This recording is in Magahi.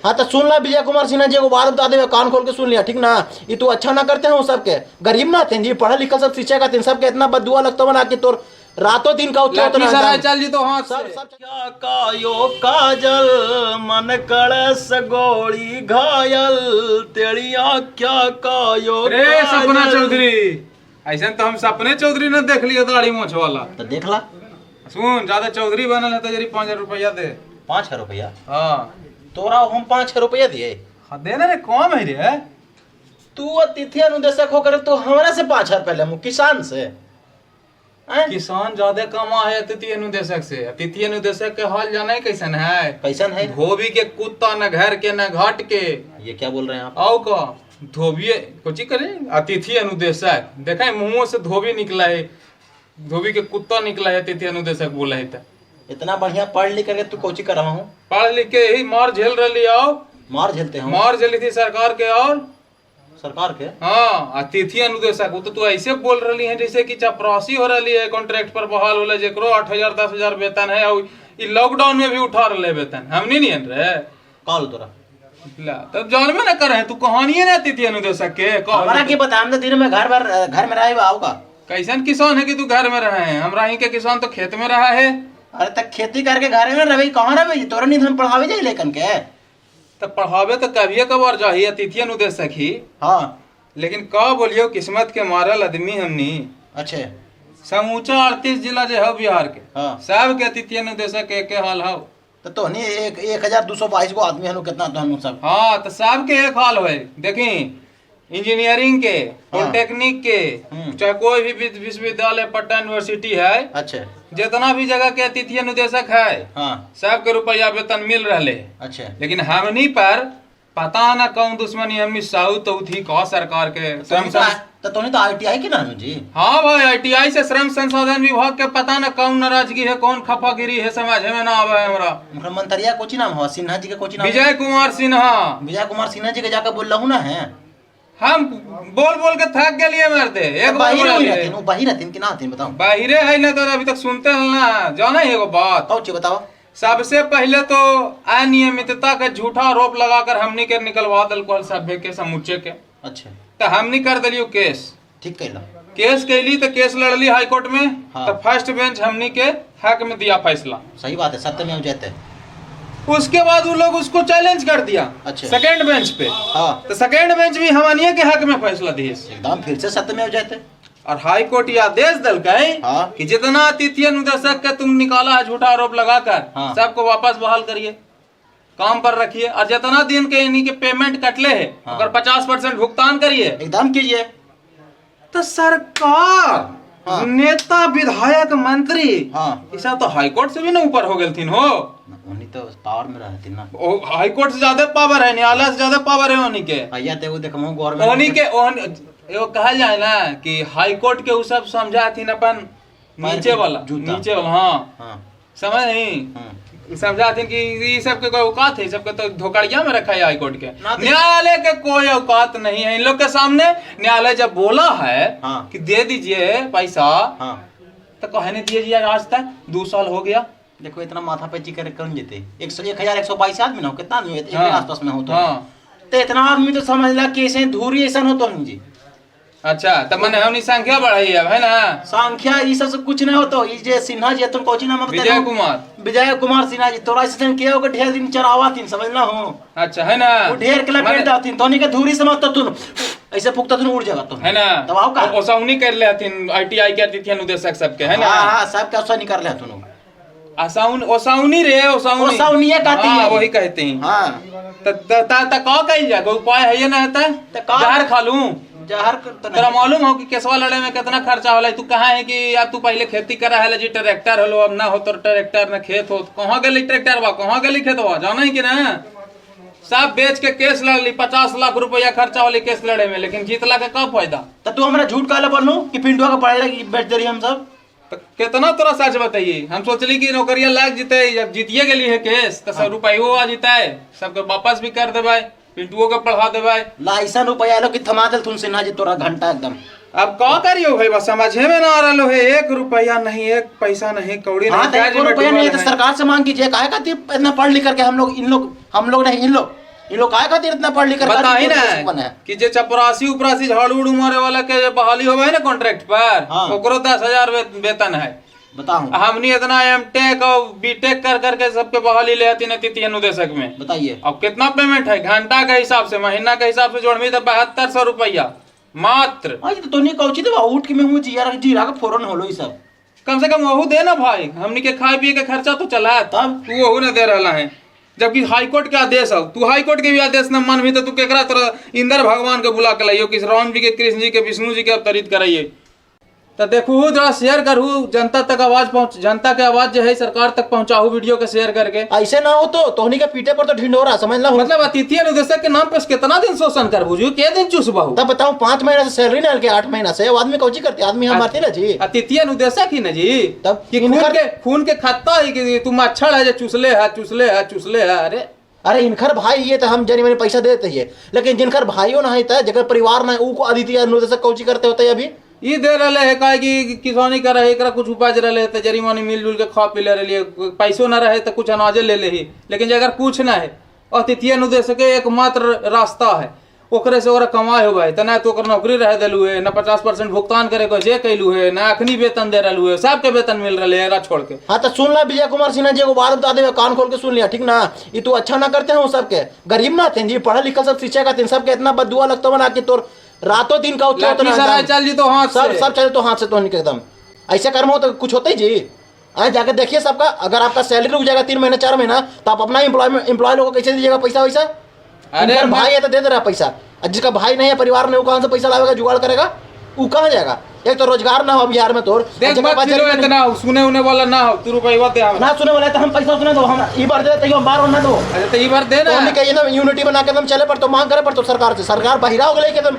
हाँ तो सुन ला विजय कुमार सिन्हा जी, एगो बात बता देवे, कान खोल के सुन लिया, ठीक ना? ये तू अच्छा ना करते हैं सबके, गरीब ना थे जी, पढ़ल लिखल सब शिक्षा का थे, सबके इतना बदुआ लगता बना कि तोर रातों दिन का उठे लाठी सराय चल जी तो हाथ सब से। सब क्या कायो काजल मन कड़स गोली घायल तेरिया क्या कायो रे सपना चौधरी, ऐसा तो हम सपने चौधरी ने देख लिया दाढ़ी मोछ वाला। तो देख ला। सुन, ज्यादा चौधरी बनल है तो जरी 5000 रुपया दे। 5000 रुपया? हाँ। तोरा हम 5000 रुपया दिए? हाँ देना रे, कम है रे। तू अतिथि अनुदेशक होकर तो हमरा से 5000 रुपया लेमू, किसान से? हैं? किसान ज्यादा कमा है अतिथि अनुदेशक से। अतिथि अनुदेशक के हाल जाने कैसन है? कैसन है? धोबी के कुत्ता न घर के न घाट के। ये क्या बोल रहे हैं आप? आओ का धोबी कोची करे अतिथि अनुदेशक, देखा मुंह से धोबी निकला है, धोबी के कुत्ता निकला है, अतिथि अनुदेशक बोला है। इतना बढ़िया पढ़ लिख करके तू कोची कर रहा हूँ? पढ़ लिख के ही मार झेल रही आओ। मार झेलते हो? मार झेली थी सरकार के और सरकार के। हाँ, अतिथि अनुदेशक वो तो तू ऐसे बोल रही है जैसे कि चपरासी हो रही है, कॉन्ट्रैक्ट पर बहाल होला, जेकरो 8000 10,000 वेतन है, और लॉकडाउन में भी उठा रहे वेतन, हमनी नहीं रहे। कॉल तोरा ला तब जानबे ना करे तू कहानी ना अतिथि अनुदेशक के। हमारा की बता, हम तो दिन में घर भर घर में रहे आओगा। कैसन किसान है कि तू घर में रहे है? हमरा ही के किसान तो खेत में रहा है। अरे तक खेती करके घर में रहे, कहाँ रहे? तोरा नहीं हम पढ़ावे जाए लेकन के। तो पढ़ावे तो कभिए कबार जाही अतिथि अनुदेशक ही। हाँ। लेकिन का बोलियो, किस्मत के मारल आदमी हमनी। अच्छे। समूचा 38 जिला जो है बिहार के, हाँ। सब के अतिथि अनुदेशक के एक हाल हो। तो तोहनी 1222 को आदमी हनु, कितना तो हनु सब। हाँ तो सब के एक हाल है। देखी इंजीनियरिंग के, पॉलिटेक्निक के, चाहे कोई भी विश्वविद्यालय, पटना यूनिवर्सिटी है। अच्छे। जितना भी जगह के अतिथि अनुदेशक है, हाँ। सबके रुपया वेतन मिल रहे। अच्छे। लेकिन हमनी पर पता ना कौन दुश्मनी, हमनी साउथ तो थी कौ सरकार के श्रम। तो तोहनी तो आईटीआई के ना जी? हाँ भाई, आईटीआई से श्रम संसाधन विभाग के पता ना कौन नाराजगी है, कौन खफागिरी है, समझ में ना आवे हमरा। मुख्यमंत्रिया कोची नाम हो, सिन्हा जी के कोची नाम? विजय कुमार सिन्हा। विजय कुमार सिन्हा जी के जाकर बोल रहा हूँ ना है। हम बोल बोल के थक गेलिए मरते। एक बार बाहर बाहर रहतीन कि ना हतीन बताओ? बाहरे है ना तो अभी तक सुनते हैं ना, जाना है एगो बात। कौन चीज बताओ? सबसे पहले तो अनियमितता का झूठा आरोप लगाकर हमनी के निकलवा दल को सभ्य के समूचे के। अच्छा। तो हमनी कर दिलियो केस। ठीक कैला। केस कैली तो केस लड़ली हाई कोर्ट में। हाँ। तो फर्स्ट बेंच हमनी के हक में दिया फैसला। सही बात है, सत्य में जाते। उसके बाद वो लोग उसको चैलेंज कर दिया। अच्छा। सेकंड बेंच पे। हाँ। तो सेकंड बेंच भी हमनिए के हक में फैसला दिए। एकदम फिर से सत्य में जाते। और हाई कोर्ट ये आदेश दिलकै। हाँ। कि जितना अतिथि अनुदेशक के तुम निकाला है झूठा आरोप लगाकर, हाँ। सबको वापस बहाल करिए, काम पर रखिए, और जितना दिन के इन्हीं के पेमेंट कटले है, हाँ। अगर 50% भुगतान करिए। एकदम कीजिए। तो सरकार, हाँ। नेता, विधायक, मंत्री, हाँ। ये सब तो हाईकोर्ट से भी ना ऊपर हो गए हो। उन्हीं तो पावर में रहती ना। हाईकोर्ट से ज्यादा पावर है, न्यायालय से ज्यादा पावर है उन्हीं के। भैया ते वो देखमो गवर्नमेंट उन्हीं के एगो कहल जाए ना कि हाईकोर्ट के उ सब समझाथिन अपन नीचे वाला, नीचे वाला। हाँ। हाँ। समझ नहीं समझाथिन कि ई सब के कोई औकात है, सबके तो धोकड़िया में रखा है हाईकोर्ट के। न्यायालय के कोई औकात नहीं है इन लोग के सामने। न्यायालय जब बोला है हाँ। कि दे दीजिए पैसा, हाँ। तो कहे नहीं दिए जी, आज तक 2 साल हो गया। देखो इतना माथा पेची करे कौन जीते? 100122 आदमी ना हो, कितना आदमी एक हाँ। आसपास में हो तो। हाँ। तो इतना आदमी तो समझ ला कि ऐसे धूरी ऐसा हो तो नहीं जी। अच्छा, तब मैंने हमनी संख्या बढ़ाई अब है ना? संख्या ये सब से कुछ नहीं होतो। ये जे सिन्हा जी तुम कोची नाम विजय कुमार। विजय कुमार सिन्हा जी तोरा ऐसे किया होगा, ढेर दिन चरावा थी समझना हो। अच्छा है ना? वो ढेर के लपेट दाथिन तोनी के धूरी समझता तुम ऐसे फूकता तुम उड़ जाएगा तुम है ना? तब आओ का ओसाउनी कर ले हथिन आईटीआई के अतिथि अनुदेशक सबके है ना? हां हां सब के ओसाउनी कर ले हथिन। असाउन ओसाउनी रे ओसाउनी ओसाउनी कहती है। हां वही कहते हैं। हां त त त का कही जा, कोई उपाय है ये ना है त का जहर खा लूं? जहर तो तोरा मालूम हो कि केसवा लड़े में कितना खर्चा होला? तू कहाँ है कि अब तू पहले खेती करा है जी, ट्रैक्टर होलो, अब ना हो तो ट्रैक्टर ना खेत हो, कहाँ गेली ट्रैक्टर बा, कहाँ गेली खेतवा, जाना ही कि ना? सब बेच के केस लड़ली, 50 लाख रुपया खर्चा होली केस लड़े में, लेकिन जीतला के का फायदा? तो तू हमरा झूठ काहे बोलू कि पिंडुआ के पढ़े लगी बेच दे रही हम सब? तो कितना तोरा सच बताइए, हम सोचली कि नौकरिया लाग जीते, जब जीतिए गेली है केस तो सब रुपयो आ जीते, सबके वापस भी कर देबै, पिंटुओ के पढ़ा देबै। लाइसन रुपया लो कि थमा देल तुम सिन्हा जी तोरा घंटा एकदम। अब का करियो भाई, बस समझे में ना आ रहा है, 1 रुपया नहीं, 1 पैसा नहीं, कौड़ी नहीं। हाँ, तो 1 रुपया नहीं तो सरकार से मांग कीजिए, काहे खातिर इतना पढ़ लिख करके हम लोग इन लोग, हम लोग नहीं इन लोग ये लोग काहे खातिर इतना पढ़ लिख कर बताही ना बने है? कि जे चपरासी उपरासी झाड़ू उड़ू मारे वाला के जे बहाली होवे है ना कॉन्ट्रैक्ट पर, हाँ। ओकरो 10,000 वेतन है। बताऊं हमनी इतना एम टेक और बी टेक कर करके सबके बहाली ले आती अतिथि अनुदेशक में। बताइए अब कितना पेमेंट है घंटा के हिसाब से, महीना के हिसाब से जोड़मी तो 7200 रुपया मात्र। आज तो तोनी कौची दे उठ के में हूं जीरा जीरा के फोरन होलो ई सब। कम से कम वहू दे ना भाई, हमनी के खाए पिए के खर्चा तो चला है, तब? तू वहू ना दे रहा है, जबकि हाईकोर्ट के आदेश हो। तू हाईकोर्ट के भी आदेश न मानबी तो तू केकरा तरह इंद्र भगवान के बुला के लाइयो कि राम जी के, कृष्ण जी के, विष्णु जी के अवतरित कराइए। तो देखू जरा शेयर करहू, जनता तक आवाज पहुंच, जनता के आवाज जो है सरकार तक पहुंचाहू वीडियो के शेयर करके। ऐसे ना हो तो तोहनी के पीठे पर तो ढिंढोरा समझ ला। मतलब अतिथि अनुदेशक के नाम पे कितना दिन शोषण करबू जी, के दिन चूसबहू? तब बताऊं 5 महीना से सैलरी ना के 8 महीना से वो आदमी कौची करते, आदमी हम मारते ना जी। अतिथि अनुदेशक ही ना जी, तब कि खून के खत्ता है कि तू मच्छर है जो चूसले है चूसले है चूसले है। अरे अरे इनकर भाई ये तो हम जनी मनी पैसा दे देते हैं, लेकिन जिनकर भाइयों ना है जगह परिवार ना है ऊ को अतिथि अनुदेशक कौची करते होते अभी? ई दे रहे है काहे कि किसानी कर रहे, एकरा कुछ उपज रहे तो जरी मनी मिलजुल के खा पी ले रही, पैसो ना रहे तो कुछ अनाजे ले ले, लेकिन अगर कुछ ना है अतिथि अनुदेशक के एकमात्र रास्ता है, ओकरे से ओकरा कमाई होबे तो ना तो ओकर नौकरी रह दिलू है, ना 50% भुगतान करे को जे कैलू है, ना अखनी वेतन दे रहलू है, सबके वेतन मिल रहा है एकरा छोड़ के। हाँ तो सुन ला विजय कुमार सिन्हा जी एगो बात बता दे, कान खोल के सुन लिया ठीक ना। ये तू अच्छा ना करते हो सबके, गरीब ना थे जी, पढ़ल लिखल सब शिक्षा का सबके इतना बदुआ लगता बना के तोर रातों दिन का उतना लाठी सराय चल जी तो हाथ सब से। सब चले तो हाथ से तो एकदम ऐसे कर्म हो तो कुछ होता ही जी। आए जाके देखिए सबका, अगर आपका सैलरी रुक जाएगा 3 महीना 4 महीना तो आप अपना एम्प्लॉय लोगों को कैसे दीजिएगा पैसा वैसा? अरे अरे भाई है तो दे दे रहा पैसा, और जिसका भाई नहीं है परिवार में वो कहाँ से पैसा लाएगा, जुगाड़ करेगा, वो कहाँ जाएगा? एक तो रोजगार ना हो बिहार में तोर, देख मत इतना सुने उने वाला ना हो, तू रुपया दे ना सुने वाला तो हम पैसा सुने दो, हम ई बार दे तो बार ना दो। अरे तो ई बार दे ना, तो हमने कही ना यूनिटी बना के एकदम चले पर तो मांग करे पर तो सरकार से, सरकार बहिरा हो गई एकदम।